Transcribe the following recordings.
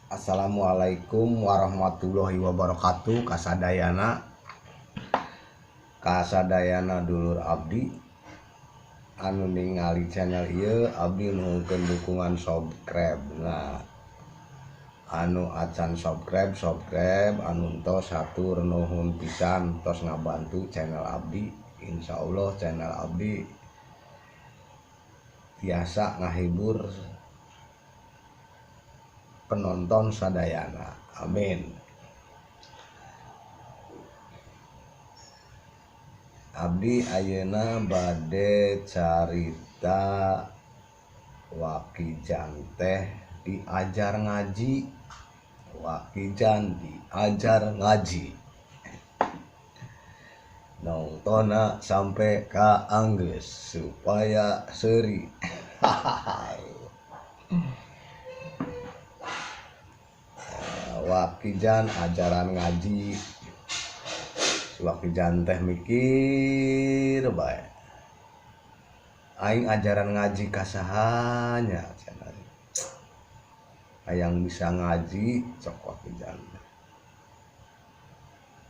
Assalamualaikum warahmatullahi wabarakatuh. Kasadayana, kasadayana dulur abdi anu ningali channel ieu, abdi nuhunkeun dukungan subscribe. Nah, anu acan subscribe, subscribe, anu tos hatur nuhun pisan tos ngabantu channel abdi. Insyaallah channel abdi tiasa ngahibur penonton sadayana, amin. Abdi ayeuna bade carita Wakijan teh diajar ngaji. Wakijan diajar ngaji, nontona sampai ka anggeus supaya seuri. Wakijan ajaran ngaji, si Wakijan teh mikir bae, aing ajaran ngaji kasahanya, hayang bisa ngaji cok Wakijan.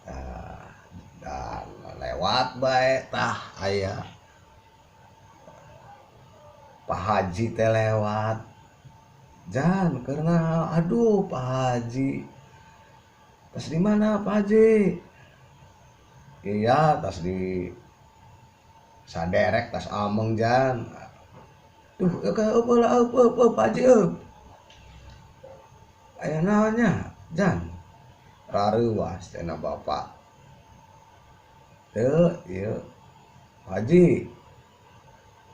Nah, dan lewat bae tah aya Pak Haji teh lewat. Jan karena aduh Pak Haji, tas di mana Pak Haji? Iya, tas di saderek, tas ameng Jan. Tuh, apa lah apa apa Pak Haji? Aya naonnya Jan? Rareuwas cenah bapak. Teu, ieu Pak Haji.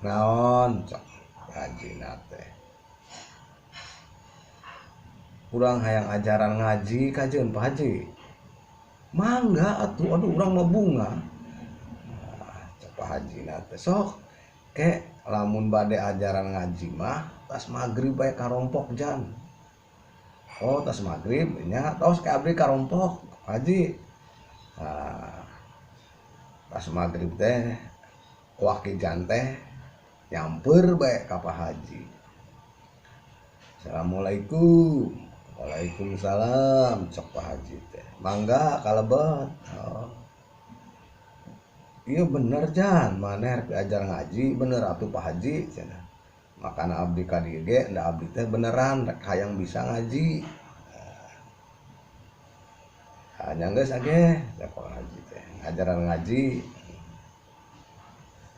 Naon cok Pak Haji na teh? Urang hayang ajaran ngaji kajeun Pak Haji. Mangga atuh, aduh urang mah bunga. Nah, cek Pak Haji na teh sok ke lamun bade ajaran ngaji mah tas magrib bae karompok Jan. Oh, tas magrib nya tos ke abdi karompok Pak Haji. Nah, tas magrib teh Wakijan teh nyamper bae ka Pak Haji. Assalamualaikum. Waalaikumsalam cok Pak Haji teh. Mangga kalebet. Oh. Iya bener Jan, maneh rek diajar ngaji bener atuh Pak Haji cenah. Makana abdi ka dieu ge da abdi teh beneran rek hayang bisa ngaji. Nah, nya geus age cek Pak Haji teh ngajaran ngaji.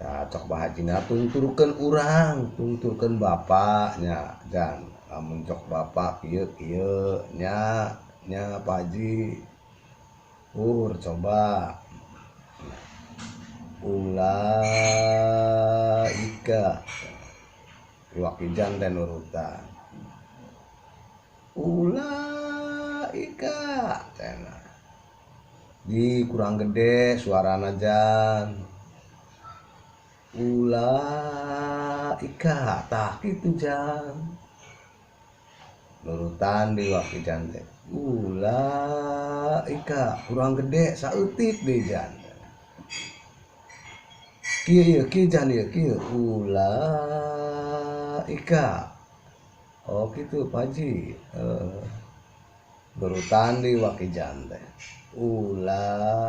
Nah, cok Pak Haji na tungturkeun urang, tungturkeun bapaknya Jan. Lamun cok bapak kieu kieu nya nya Pak Haji. Ur coba ulaika Wakijan teh nurutan. Ulaika cenah. Di kurang gede suarana Jan. Ulaika tah kitu Jan. Nurutan di Wakijan teh. Ulaika kurang gede saeutik deui Jan. Kieu ieu kieu Jan ieu kieu ulaika. Oh kitu Pak Haji. Nurutan di Wakijan teh. Ulaika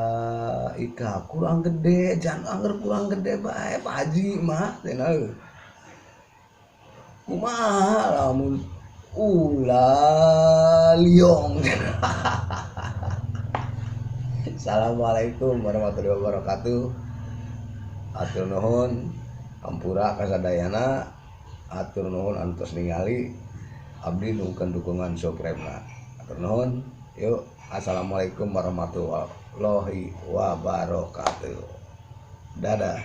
kurang gede Jan, angger kurang gede bae Pak Haji mah cenah. Kumaha lamun ula liong. Assalamualaikum warahmatullahi wabarakatuh. Atur nuhun hampura kasadayana, atur nuhun antos ningali abdi nuhunkeun dukungan subscribe-na. Atur nuhun. Yuk, assalamualaikum warahmatullahi wabarakatuh. Dadah.